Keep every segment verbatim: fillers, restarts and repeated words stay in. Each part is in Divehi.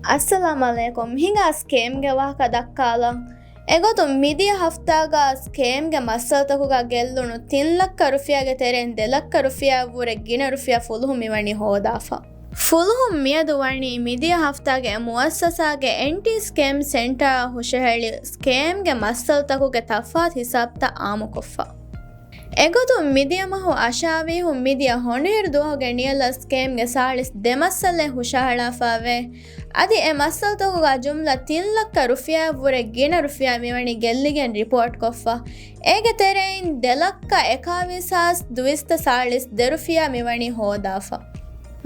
އައްސަލާމް ޢަލައިކުމް. ހިނގާ ސްކޭމްގެ ވާހަކަ ދައްކާލަން. އެގޮތުން މިދިޔަ ހަފްތާގަ ސްކޭމްގެ މައްސަލަތަކުގަ ގެއްލުނު ތިން ލައްކަ ރުފިޔާގެ ތެރެއިން ދެ ލައްކަ ރުފިޔާއަށްވުރެ ގިނަ ރުފިޔާ ފުލުހުން މިވަނީ ހޯދާފަ. ފުލުހުން މިއަދު ވަނީ މިދިޔަ ހަފްތާގެ އެ މުއައްސަސާގެ އެންޓީ ސްކޭމް ސެންޓާއަށް ހުށަހެޅި ސްކޭމްގެ މައްސަލަތަކުގެ ތަފާތު ހިސާބުތައް އާއްމުކޮށްފަ. އެގޮތުން މިދިޔަ މަހު އަށާވީހުން މިދިޔަ ހޮނިހިރު ދުވަހުގެ ނިޔަލަށް ސްކޭމްގެ ސާޅީސް ދެ މައްސަލައެއް ހުށަހަޅާފައވޭ. އަދި އެ މައްސަލަތަކުގަ ޖުމްލަ ތިން ލައްކަ ރުފިޔާއަށްވުރެ ގިނަ ރުފިޔާ މިވަނީ ގެއްލިގެން ރިޕޯޓްކޮށްފަ. އޭގެ ތެރެއިން ދެ ލައްކަ އެކާވީސް ހާސް ދުވިސައްތަ ސާޅީސް ދެ ރުފިޔާ މިވަނީ ހޯދާފަ.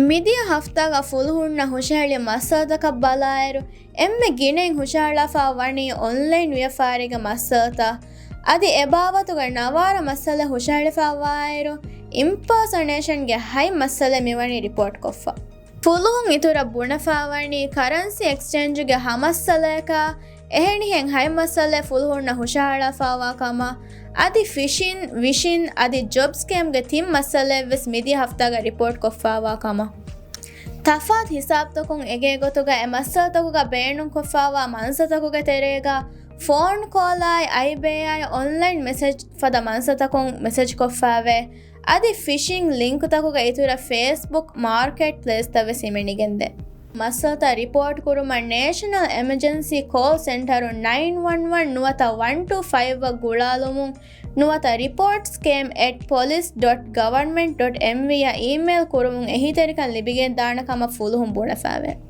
މިދިޔަ ހަފްތާގަ ފުލުހުންނަށް ހުށަހެޅި މައްސަލަތަކަށް ބަލާއިރު، އެންމެ ގިނައިން ހުށަހަޅާފަ ވަނީ އޮންލައިން ވިޔަފާރީގެ މައްސަލަތައް. އަދި އެ ބާވަތުގަ ނަވާރަ މައްސަލަ ހުށަހެޅިފަ ވާއިރު، އިމްޕާސަނޭޝަންގެ ހަތް މައްސަލަ މިވަނީ ރިޕޯޓްކޮށްފަ. ފުލުހުން އިތުރަށް ބުނެފަ ވަނީ ކަރަންސީ އެކްސްޗޭންޖުގެ ހަ މައްސަލަޔަކާ، އެހެނިހެން ހަތް މައްސަލަ ފުލުހުންނަށް ހުށަހަޅާފަ ވާ ކަމަށް، އަދި ފިޝިން، ވިޝިން، އަދި ޖޮބް ސްކޭމްގެ ތިން މައްސަލައެއްވެސް މިދިޔަ ހަފްތާގަ ރިޕޯޓްކޮށްފަ ވާ ކަމަށް. ތަފާތު ހިސާބުތަކުން އެނގޭ ގޮތުގަ އެ މައްސަލަތަކުގަ ބޭނުންކޮށްފަ ވާ މަންސަތަކުގެ ތެރޭގަ ފޯން ކޯލާއި އައިބޭއާއި އޮންލައިން މެސެޖް ފަދަ މަންސަތަކުން މެސެޖްކޮށްފައވޭ. އަދި ފިޝިން ލިންކުތަކުގެ އިތުރަށް ފޭސްބުކް މާރކެޓް ޕްލޭސްތައް ވެސް ހިމެނިގެންދޭ. މައްސަލަތައް ރިޕޯޓް ކުރުމަށް ނޭޝަނަލް އެމަޖެންސީ ކޯލް ސެންޓަރު ނައިން ވަން ވަން ނުވަތަ ވަން ޓޫ ފައިވް އަށް ގުޅާލުމުން ނުވަތަ ރިޕޯޓް ސްކޭމް އެޓް ޕޮލިސް ޑޮޓް ގަވަރމެންޓް ޑޮޓް އެމްވީ އަށް އީމެއިލް ކުރުމުން އެހީތެރިކަން ލިބިގެންދާނެ ކަމަށް ފުލުހުން ބުނެފައވޭ.